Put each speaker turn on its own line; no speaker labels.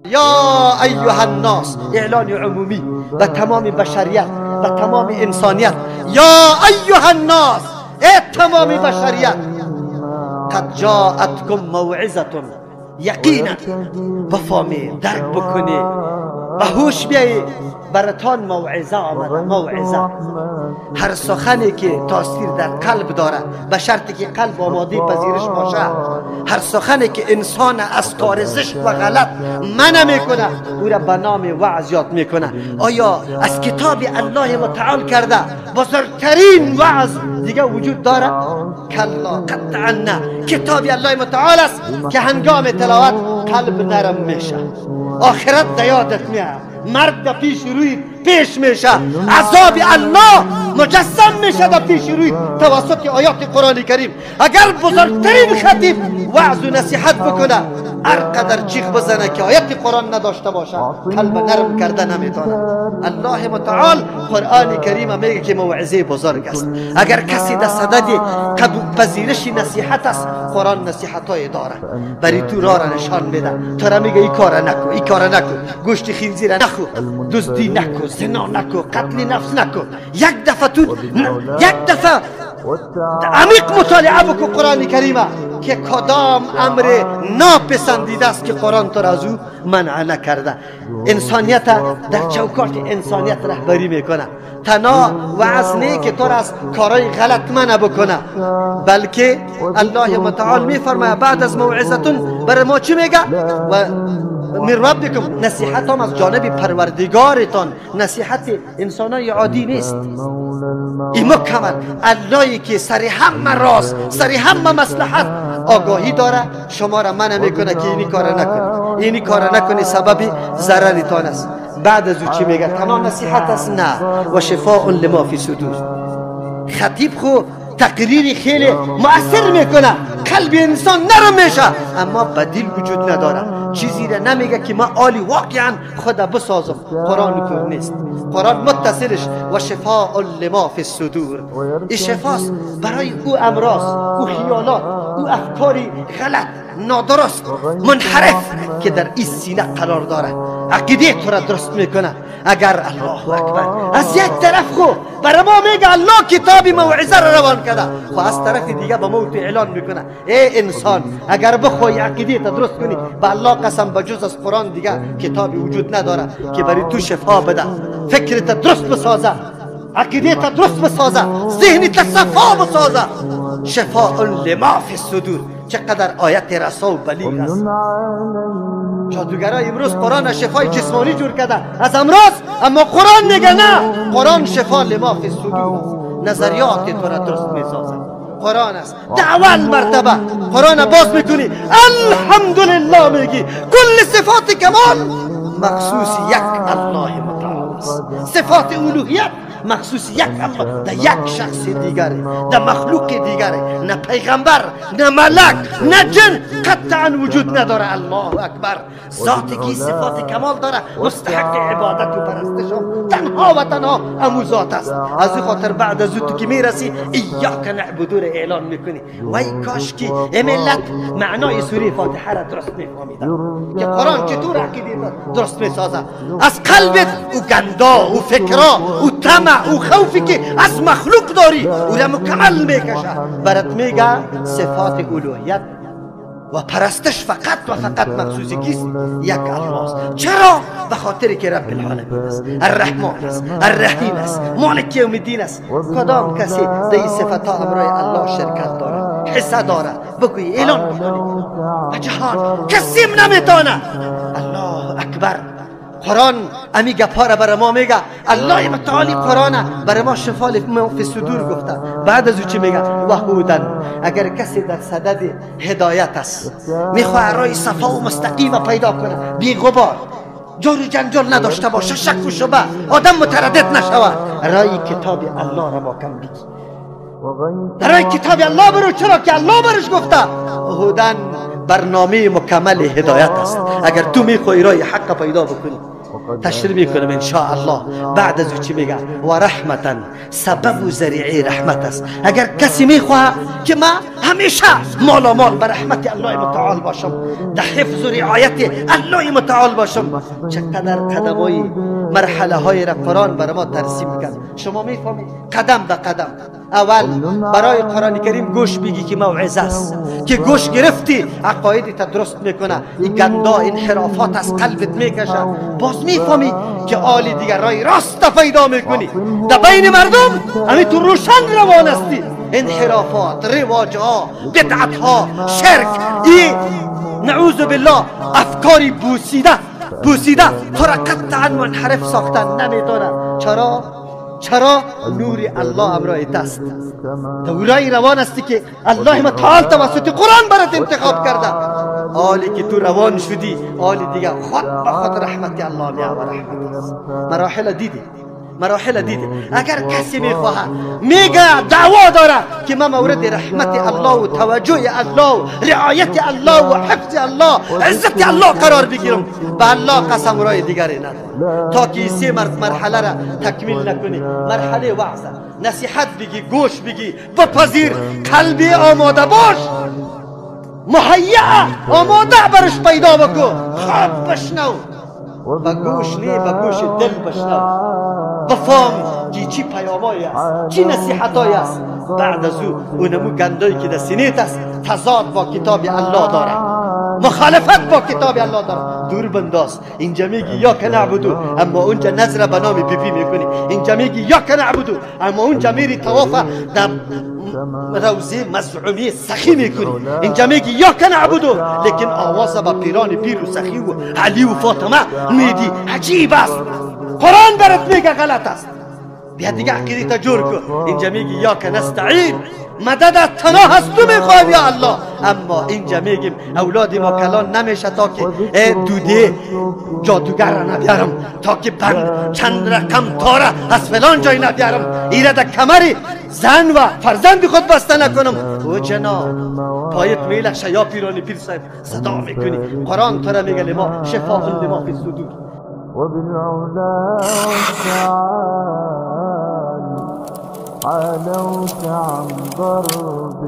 یا ایها الناس، اعلان عمومی به تمام بشریت، به تمام انسانیت. یا ایها الناس، ای تمام بشریت، قد جاءتکم موعظه، یقینا بفهمی، درک بکنی، به هوش بیایی، براتان موعظه آمده. موعظه هر سخنی که تاثیر در قلب داره، به شرطی که قلب آماده پذیرش باشه. هر سخنی که انسان از کار زشت و غلط منع میکنه، او را به نام وعظ یاد میکنه. آیا از کتاب الله متعال کرده بزرگترین وعظ دیگه وجود داره؟ کلا، قطعا نه. کتاب الله متعال است که هنگام تلاوت قلب نرم میشه، آخرت در یادت میاد، مرد در پیش روی پیش میشه، عذاب الله مجسم میشه در پیش روی توسط آیات قرآن کریم. اگر بزرگترین خطیب وعظ و نصیحت بکنه، هر قدر چیخ بزنه که آیت قرآن نداشته باشه، قلب نرم کرده نمیتونه. الله متعال قرآن کریم میگه که موعظه بزرگ است. اگر کسی در صدد قبول پذیرش نصیحت است، قرآن نصیحت های داره، برای تو راه را نشان میده. تو را میگه این کار نکو، این کار نکو، گوشت خنزیر نخو، دزدی نکو، زنا نکو، قتل نفس نکو. یک دفعه تو یک دفعه عمیق مطالعه بکو قرآن کریمه که کدام امر ناپسندیده است که قرآن تو را از او منع نکرده. انسانیت در چوکاٹ انسانیت رهبری میکنه. تنها وعظ نه که تو را از کارهای غلط منع بکنه، بلکه الله متعال میفرماید بعد از موعظتون برای ما چی میگه؟ و من ربکم، نصیحت هم از جانب پروردگارتان، نصیحت انسانای عادی نیست. این مکمل اللهی که سر همه راز، سر همه مصلحت آگاهی داره، شما را منع میکنه که اینی کار نکنی، اینی کار نکنی، سبب ضررتان است. بعد از او چی میگه؟ تنها نصیحت است؟ نه، و شفاء لما فی صدور. خطیب خو تقریر خیلی مؤثر میکنه، قلب انسان نرم میشه، اما بدیل وجود نداره. چیزی را نمیگه که ما عالی واقعا خود بسازم. قرآن تو نیست، قرآن متصلش و شفاء لما فی الصدور. این شفاست برای او امراض، او خیالات، او افکاری غلط، نادرست، منحرف که در این سینه قرار داره. عقیده تو را درست میکنه. اگر الله اکبر از یک طرف خو برای ما میگه الله کتاب موعظه را روان کرده، خو از طرف دیگه به ما اعلان میکنه ای انسان اگر بخوای عقیده تا درست کنی، به الله قسم بجز از قرآن دیگه کتابی وجود نداره که برای تو شفا بده، فکرت درست بسازه، عقیده تا درست بسازه، ذهن تا صفا بسازه. شفاء لما فی الصدور. چقدر آیت رسا و بلیغ است. جادوگرای امروز قرآن شفای جسمانی جور کرده از امراض، اما قرآن میگه نه، قرآن شفا لما فی الصدور است، نظریات تو را درست میسازه. قرآن است در اول مرتبه. قرآن باز میکنی الحمدلله میگی، کل صفات کمال مخصوص یک الله متعال است، صفات الوهیت مخصوص یک الله، در یک شخص دیگره، در مخلوق دیگره، نه پیغمبر، نه ملک، نه جن قطعا وجود نداره. الله اکبر. ذاتی که صفات کمال داره، مستحق عبادت و پرستش هم تنها و تنها امو ذات است. از این خاطر بعد از تو که میرسی ایاک نعبد را اعلان میکنی. وای کاش که ملت معنای سوره فاتحه را درست میفهمیدن که قرآن چطور عقیده درست میسازه. از قلبت او گندا، او فکرا، او طمع، او خوفی که از مخلوق داری او را مکمل میکشه. برات میگه صفات الوهیت و پرستش فقط و فقط مخصوص کیست؟ یک الله است. چرا؟ به خاطر که رب العالمین است، الرحمن است، الرحیم است، مالک یوم الدین است. کدام کسی در این صفت ها امرای الله شرکت داره، حصه داره، بگوی اعلان بکنی به جهان، کسیم نمیتونه. الله اکبر. قرآن امی گپا را برای ما میگه. الله متعالی قرآن برای ما شفا فی صدور گفته. بعد از او چی میگه؟ و هدن. اگر کسی در صدد هدایت است، میخواه راه صفا و مستقیم پیدا کنه، بی غبار، جور و جنجال نداشته باشه، شک و شبه، آدم متردد نشود، رای کتاب الله را ما کم بگی، رای کتاب الله برو، چرا که الله برش گفته. هدن برنامه مکمل هدایت است. اگر تو میخوای رای حق پیدا بکنی، تشریح میکنم ان شاء الله. بعد از او چی میگه؟ و رحمتا، سبب و ذریعه رحمت است. اگر کسی میخواه که ما همیشه مالا مال به رحمت الله متعال باشم، در حفظ و رعایت الله متعال باشم. چقدر قدمای مرحله های را قرآن برای ما ترسیم کرد. شما میفهمید قدم به قدم. اول برای قرآن کریم گوش بگی که موعظه است، که گوش گرفتی عقایدت درست میکنه، این گندا انحرافات از قلبت میکشه. باز میفهمی که آل دیگر رای راست پیدا میکنی، در بین مردم همین تو روشن روان هستی. انحرافات، رواج ها، بدعت ها، شرک، ای نعوذ بالله افکاری بوسیده تو را قطعا منحرف ساختن نمیتونه. چرا؟ چرا؟ نور الله امرای دست تو روان هستی که الله متعال توسط قرآن برات انتخاب کرده. آلی که تو روان شدی، آلی دیگه خود به خود رحمت الله می آورد. رحمت است. مراحل دیدی، مراحل دیدی. اگر کسی میخواهد میگه دعوا داره که من مورد رحمت الله و توجه الله و رعایت الله و حفظ الله عزت الله قرار بگیرم، به الله قسم رای دیگری نداره تا که سه مرحله را تکمیل نکنی. مرحله وعظ، نصیحت بگی، گوش بگی، بپذیر، قلبی آماده باش، مهیا آماده برش پیدا بکن، خوب بشنو، با گوش نه، با گوش دل بشنو، بفهم که چی پیامایی است، چی نصیحتایی است. بعد از او اونمو گندایی که در سینه‌ت است تضاد با کتاب الله داره، مخالفت با کتاب الله داره، دور بنداز. اینجا میگی یا که نعبدو، اما اونجا نظر به نام بی بی میکنی. اینجا میگی یا که نعبدو، اما اونجا میری طواف در روزه مزعومی سخی میکنی. اینجا میگی یا که نعبدو، لیکن آواز با پیران پیر و سخی و علی و فاطمه میدی. عجیب است. قرآن برات میگه غلط است، بیا دیگه عقیده تا جور کن. اینجا میگی یا که نستعین، مدد از تناه از تو میخوایم یا الله، اما اینجا میگیم اولاد ما کلان نمیشه تا که دوده جادوگر را نبیارم، تا که بند چند رقم تاره از فلان جای نبیارم، ایره در کمر زن و فرزند خود بسته نکنم. او جناب پایت میلخشه یا پیرانی پیر صاحب صدا میکنی. قرآن تو را میگه لما شفاء لما فی الصدور.
وبالعلا تعالى علوك عن ضرب